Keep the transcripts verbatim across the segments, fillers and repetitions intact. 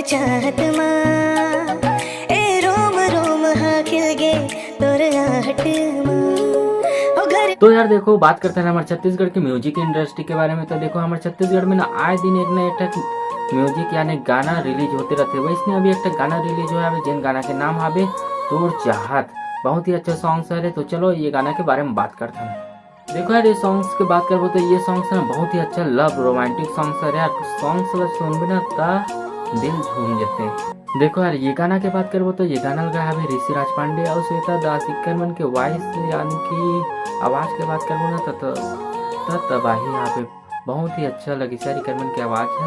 चाहत मा ए रोम रोम हा खिल गे तोर आहट मा। ओ घर तो यार देखो, बात करते हैं हमारे छत्तीसगढ़ के म्यूजिक इंडस्ट्री के बारे में। तो देखो, हमारे छत्तीसगढ़ में ना आए दिन एक ना एक ठक म्यूजिक यानी गाना रिलीज होते रहते। वैसने अभी एक ठक गाना रिलीज हुआ है, जेन गाना के नाम हावे तोर चाहत। बहुत ही अच्छा सॉन्ग हरे। तो चलो, ये गाना के बारे में बात करते हैं। देखो यार, ये सॉन्ग्स के बात करबो तो ये सॉन्ग्स ना बहुत ही अच्छा लव रोमांटिक सॉन्ग्स हरे यार। सॉन्ग्स अगर सुनबे ना, त दिल झूम जथे। देखो यार, ये गाना के बात करबो तो ये गाना ल गाए हावे ऋषि राज पांडे और श्वेता दास। इकर मन के वॉइस यानी कि आवाज के बात करबो ना, त त- त तबाही हावे। बहुत ही अच्छा लगिस यार इकर मन के आवाज ह,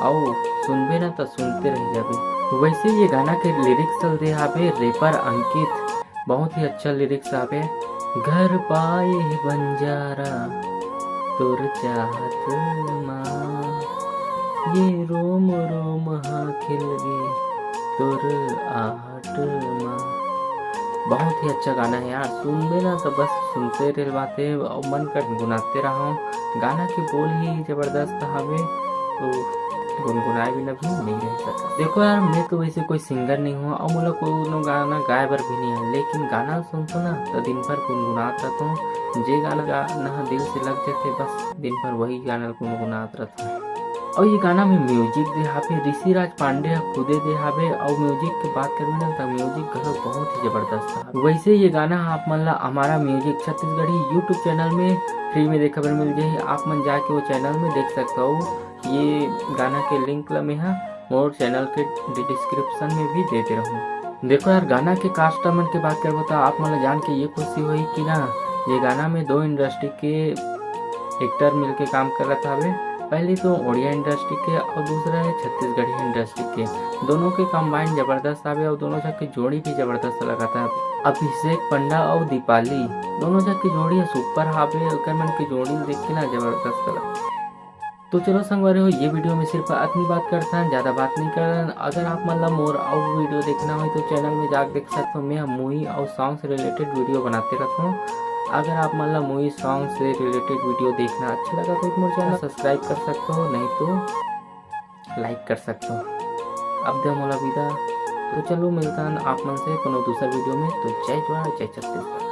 अउ सुनबे ना, त सुनते रह जाबे। वैसे ये गाना के लिरिक्स ल दे हावे रेपर अंकित। बहुत ही अच्छा लिरिक्स हावे। घर पाए बंजारा तोर चाहत मा, ये रोम रोम हा खिल गे तोर आहट मा। बहुत ही अच्छा गाना है यार, सुनबे ना तो बस सुनते रह बाते और मन कर गुनगुनाते रहो। गाना के बोल ही जबरदस्त हवे, तो गुनगुनाए बिना भी नहीं रह सकता। देखो यार, मैं तो वैसे कोई सिंगर नहीं हूँ और मोला कोनो गाना गाए बर भी नहीं है, लेकिन गाना सुनतो ना तो दिन भर गुनगुनात रहतो। जे गाना गाना दिल से लग जाते, बस दिन भर वही गाना गुनगुनात रहतो। और ये गाना में म्यूजिक दे हावे ऋषि राज पांडे ह खुदे दे हावे। और म्यूजिक के बात करबे ना, तो म्यूजिक घलो बहुत ही जबरदस्त है। वैसे ये गाना आप मन ला हमारा म्यूजिक छत्तीसगढ़ी यूट्यूब चैनल में फ्री में देखे बर मिल जाही। आप मन जाके वो चैनल में देख सकते हो। ये गाना के लिंक ला मैं हा मोर चैनल के डिस्क्रिप्शन में भी देते रहूँ। देखो यार, गाना के कास्ट मन के बात करबो तो आप मन ला जान के ये खुशी होही कि ना, ये गाना में दो इंडस्ट्री के एक्टर मिलके काम करत हावे। पहली तो ओडिया इंडस्ट्री के और दूसरा है छत्तीसगढ़ी इंडस्ट्री के। दोनों के कंबाइन जबरदस्त हावे और दोनों झन के जोड़ी भी जबरदस्त लगत है। अभिषेक पंडा और दीपाली, दोनों झन के जोड़ी ह सुपर हावे। ओकर मन के जोड़ी ल देख के ना जबरदस्त लगत। तो चलो संगवारी हो, ये वीडियो में सिर्फ अतनी बात करथन, ज्यादा बात नहीं करथन। अगर आप मन ला मोर अउ वीडियो देखना हो तो चैनल में जाके देख सकते हो। मैं मुई अउ सॉन्ग से रिलेटेड वीडियो बनाते रहता हूँ। अगर आप मन ला मुई सॉन्ग से रिलेटेड वीडियो देखना अच्छा लगा तो मोर चैनल सब्सक्राइब कर सकते हो, नहीं तो लाइक कर सकते हो। अब दे मोला विदा। तो चलो मिलता हन आप मन से कोनो दूसर वीडियो में। तो जय जोहार, जय छत्तीसगढ़।